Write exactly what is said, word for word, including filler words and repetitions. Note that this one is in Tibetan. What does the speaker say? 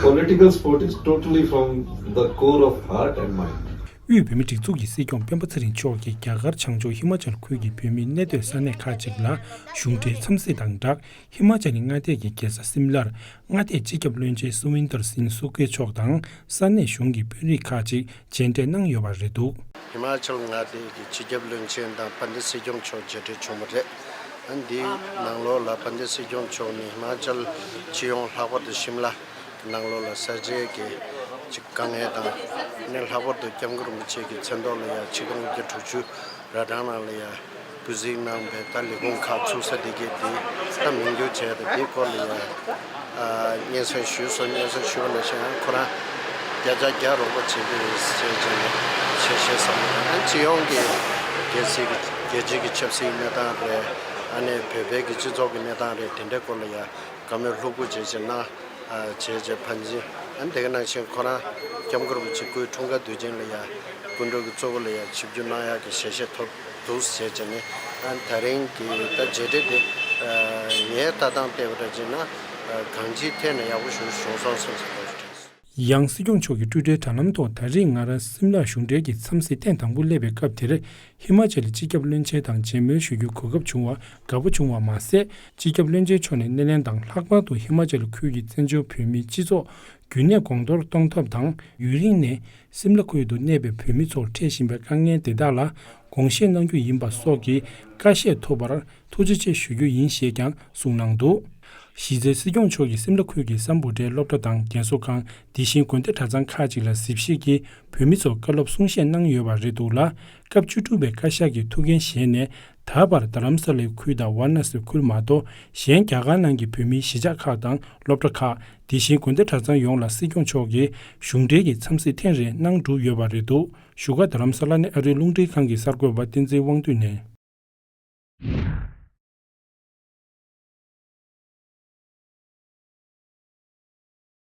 Political sport is totally from the core of heart and mind. དབུས་བོད་མིའི་སྒྲིག་འཛུགས་ཀྱི་སྲིད་སྐྱོང་སྤེན་པ་ཚེ་རིང་མཆོག་གིས་རྒྱ་གར་བྱང་ཕྱོགས་ཧི་མ་ཅལ་ཁུལ་གྱི་བོད་མིའི་གནས་སྡོད་ས་གནས་ཁག་ཅིག་ལ་གཞུང་འབྲེལ་འཚམས་གཟིགས་དང་སྦྲགས། ཧི་མ་ཅལ་གྱི་མངའ་སྡེ་གི་རྒྱལ་ས་སིམ་ལར་མངའ་སྡེའི་སྤྱི་ཁྱབ་བློན་ཆེན་སུ་ཝིན་དར་སིན་སུ་ཀེ་མཆོག་དང་ས་གནས་གཞུང་གི་དཔོན་རིགས་ཁག་ཅིག་མཇལ་འཕྲད་གནང་ཡོད་པ་རེད་འདུག། ཧི་མ་ཅལ་མངའ་སྡེ་གི་སྤྱི་ཁྱབ་བློན་ཆེན་དང་དཔལ་ལྡན་སྲིད་སྐྱོང་མཆོག་མཇལ་འཕྲད་བྱུང་བ་རེད། ཨ་འདིའི་ནང་ལོགས་ལ་དཔལ་ལྡན་སྲིད་སྐྱོང་མཆོག་ནི་ཧི་མ་ཅལ་སྤྱི་ཡོངས་ལྷག་པར་དུ་ཤིམ་ལ་གི་ནང་ལོགས་ལ་གསར་བརྗེ་གི་ཅིག་དཀའ་ངལ་དང་ནི་ལྷག་པར་དུ་སྐྱབས་མགོན་རིན་པོ་ཆེ་གི་མཚན་ཐོག་ལ་ཡ་ཆིག་སྟོང་དགུ་བརྒྱ་དྲུག་ཅུ་ར་གྲངས་ནང་ལ་ཡ་སྐུ་གཟིགས་གནང་བའི་ད་ལས་ཁུངས་ཁག་ཚུགས་ས་དེ་གའི་དེ་ད་མིང་བསྒྱུར་བྱས་ཏེ་དེའི་སྐོར་ལ་ཡ་སྙན་སེང་ཞུས་སོང་། སྙན་སེང་ཞུས་པ་ནང་བཞིན་ཁོ་རང་བརྒྱ་ཆ་བརྒྱ་རོགས་པ་བྱེད་ཀྱི་ཡིན་ཟེར་བྱས་ནས་ཞལ་བཞེས་བསམ་བློ་དང་སྤྱི་ཡོངས་ཀྱི་རྒྱལ་སྲིད་ཀྱི་རྒྱལ་སྤྱི་གི་ཆབ་སྲིད་གནས་སྟངས་རེད། ཨ་ནི་བོད་པའི་གི་སྤྱི་ཚོགས་ཀྱི་གནས་སྟངས་རེད། དེ་འདྲའི་སྐོར་ལ་ཡ་བཀའ་མོལ་ལྷུག་པོ་བྱས་བྱས་གནང་། བྱས་རྗེས་ཕན་ཚུན་ཨ་ནི་དེ་ག་ནང་བཞིན་ཁོ་རང་སྐྱབས་མགོན་རིན་པོ་ཆེ་སྐུའི་འཁྲུངས་སྐར་དུས་ཆེན་ལ་ཡ་སྐུ་མགྲོན་གྱི་གཙོ་བོ་ལ་ཡ་ཆིབས་བསྒྱུར་གནང་ཡག་གི་ཞལ་བཞེས་ཐོབ་འདུག་ཟེར་བྱས་ནས་ཨ་ནི་ད་རིང་གི་ད་མཇལ་འཕྲད་དེ་ངའི་ལྟ་སྟངས་བལྟས་པ་འདྲ་བྱས་ན་གང་ཅིའི་ཐད་ནས་ཡག་པོ་ཞིག་བྱུང་སོང་བསམ་ཟེར་བ་ཞིག་རེད། ཡང་སྲིད་སྐྱོང་མཆོག་གིས་ཊུ་ཊར་དྲ་ལམ་ཐོག་ད་རེས་ང་རང་སིམ་ལ་གཞུང་འབྲེལ་གྱི་འཚམས་གཟིགས་ཐེངས་དང་པོ་སླེབས་པའི་སྐབས་དེར། ཧི་མ་ཅལ་གྱི་སྤྱི་ཁྱབ་བློན་ཆེན་དང་མཇལ་མོལ་ཞུ་རྒྱུའི་གོ་སྐབས་བྱུང་བར་དགའ་པོ་བྱུང་བ་མ་ཟད། སྤྱི་ཁྱབ་བློན་ཆེན་མཆོག་ནས་སྣེ་ལེན་དང་ལྷག་པར་དུ་ཧི་མ་ཅལ་ཁུལ་གྱི་བཙན་བྱོལ་བོད་མིའི་སྤྱི་ཚོགས་རྒྱུན་གནས་གོང་མཐོར་གཏོང་ཐབས་དང་། ཡུན་རིང་ནས་སིམ་ལ་ཁུལ་དུ་གནས་པའི་བོད་མི་ཚོར་འཕྲད་བཞིན་པའི་དཀའ་ངལ་དེ་དག་ལ་དགོངས་བཞེས་གནང་རྒྱུ་ཡིན་པ་སོགས་ཀྱི་བཀའ་བཞེས་ཐོབ་པར་ཐུགས་རྗེ་ཆེ་ཞུ་རྒྱུ་ཡིན་ཞེས་ཀྱང་གསུངས་གནང་འདུག། གཞི་རྩའི་སྲིད་སྐྱོང་མཆོག་གིས་སིམ་ལ་ཁུལ་གྱི་སམ་བྷོ་ཊའི་སློབ་གྲྭ་དང་རྒན་གསོ་ཁང་། དེ་བཞིན་དགོན་སྡེ་གྲྭ་ཚང་ཁག་ཅིག་ལ་གཟིགས་ཞིབ་ཀྱིས་བོད་མི་ཚོར་བཀའ་སློབ་གསུང་བཤད་གནང་ཡོད་པ་རེད་འདུག་ལ། སྐབས་བཅུ་དྲུག་པའི་བཀའ་ཤག་གིས་ཐུགས་འགན་བཞེས་ནས། ད་བར་རྡ་རམ་ས་ལའི་ཁུལ་དང་ཝཱ་ར་ཎ་སི་ཁུལ་མ་གཏོགས་གཞན་རྒྱ་གར་ནང་གི་བོད་མིའི་གཞིས་ཆགས་ཁག་དང་སློབ་གྲྭ་ཁག་དེ་བཞིན་དགོན་སྡེ་གྲྭ་ཚང་ཡོངས་ལ་སྲིད་སྐྱོང་མཆོག་གིས་གཞུང་འབྲེལ་གྱི་འཚམས་གཟིགས་ཐེངས་རེ་གནང་གྲུབ་ཡོད་པ་རེད་འདུག། བཞུགས་སྒར་རྡ་རམ་ས་ལ་ནས་ཨ་རིའི་རླུང་འཕྲིན་ཁང་གི་གསར་འགོད་པ་བསྟན་འཛིན་དབང་འདུས་ནས།